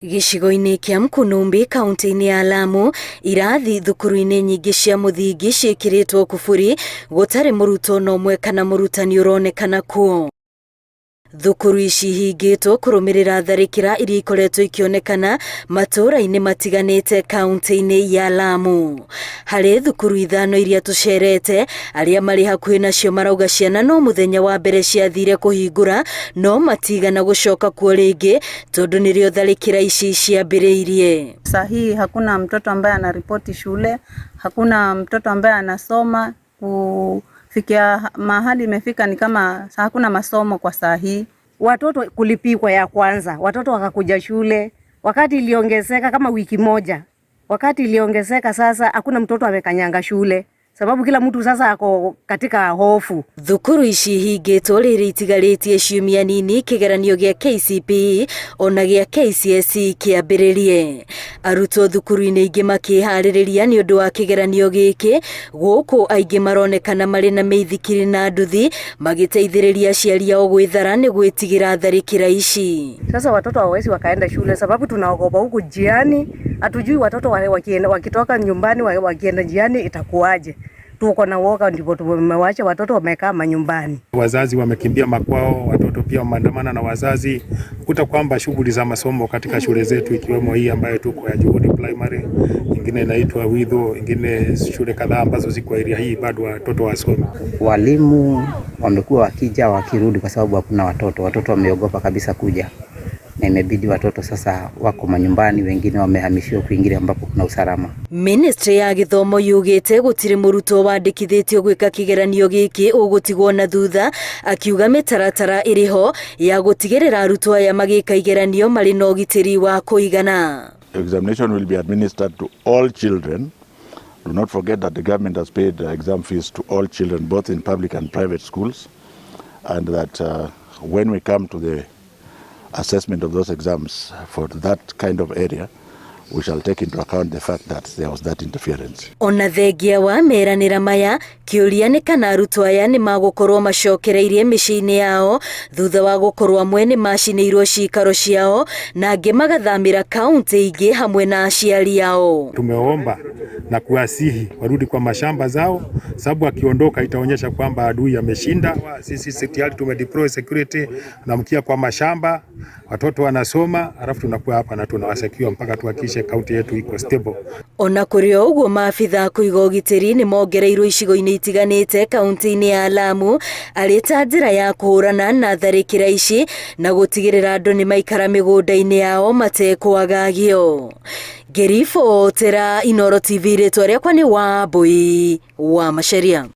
Gĩcigo-inĩ kĩa Mkunumbi kaunti-inĩ ya Lamu, irathi thukuru-inĩ nyingĩ cia mũthingi ciĩkĩrĩtwo kuburi gũtarĩ mũrutwo na ũmwe kana mũrutani ũronekana kuo. Thukuru ici ihingĩtwo kũrũmĩrĩra tharĩkĩra iria ikoretwo ikĩonekana matũũra-inĩ matiganĩte kaunti-inĩ ya Lamu. Harĩ thukuru ithano iria tũcerete, arĩa marĩ hakuhĩ nacio marauga ciana no mũthenya wa mbere ciathire kũhingũra no matigana gũcoka kuo rĩngĩ tondũ nĩrĩo tharĩkĩra ici ciambĩrĩirie. Saa hii hakuna mtoto ambaye anaripoti shule, hakuna mtoto ambaye anasoma. Kufikia mahali imefika ni kama hakuna masomo kwa saa hii. Watoto kulipikwa ya kwanza, watoto wakakuja shule, wakati iliongezeka kama wiki moja, wakati iliongezeka sasa hakuna mtoto amekanyanga shule sababu kila mtu sasa ako katika hofu. Thukuru ici ihingĩtwo rĩrĩ itigarĩtie ciumia nini kĩgeranio gĩa KCPE ona gĩa KCSE kĩambĩrĩrie. Arutwo thukuru-inĩ ingĩ makĩharĩrĩria nĩ ũndũ wa kĩgeranio gĩkĩ, gũkũ aingĩ maronekana marĩ na mĩithikiri na nduthi magĩteithĩrĩria aciari ao gwĩthara nĩ gwĩtigĩra tharĩkĩra ici. Sasa watoto hawawezi wakaenda shule sababu tunaogopa huku njiani, hatujui watoto wakienda, wakitoka nyumbani wakienda njiani itakuwaje. Tuko na woga, ndipo tumewacha watoto wamekaa manyumbani. Wazazi wamekimbia makwao, watoto pia wameandamana na wazazi, kuta kwamba shughuli za masomo katika shule zetu ikiwemo hii ambayo tuko ya Juhudi Primary, ingine inaitwa Widho, ingine shule kadhaa ambazo ziko area hii bado watoto wasome. Walimu wamekuwa wakija wakirudi kwa sababu hakuna watoto. Watoto wameogopa kabisa kuja, na imebidi watoto sasa wako manyumbani, wengine wamehamishiwa kwingine ambapo kuna usalama. Ministry ya gĩthomo yugĩte gũtirĩ mũrutwo wandĩkithĩtio gwĩka kĩgeranio gĩkĩ ũgũtigwo na thutha, akiuga mĩtaratara ĩrĩ ho ya gũtigĩrĩra arutwo aya magĩka igeranio marĩ na ũgitĩri wa kũigana. Examination will be administered to all children. Do not forget that the government has paid exam fees to all children, both in public and private schools, and that when we come to the assessment of those exams for that kind of area, we shall take into account the fact that there was that interference. Ona thengia wa meranĩra maya, kĩũria nĩ kana arutwo aya nĩ magũkorwo macokereirie mĩciĩ-inĩ yao thutha wa gũkorwo amwe nĩ macinĩirwo ciikaro ciao na angĩ magathamĩra kaunti ingĩ hamwe na aciari ao. Tumeomba na kuwasihi warudi kwa mashamba zao, sababu akiondoka itaonyesha kwamba adui ameshinda. Sisi tayari tumedeploy security na mkia kwa mashamba, watoto wanasoma, alafu tunakuwa hapa na tunawasecure mpaka tuhakikishe kaunti yetu iko stable. Ona kũrĩ o ũguo, maabitha a kũiga ũgitĩri nĩ mongereirwo icigo-inĩ itiganĩte kaunti-inĩ ya Lamu arĩ ta njĩra ya kũhũrana na tharĩkĩra ici na gũtigĩrĩra andũ nĩ maikara mĩgũnda-inĩ yao matekwagagio. Ngĩribotera Inooro TV, rĩtwa rĩakwa nĩ Wambui wa Macharia.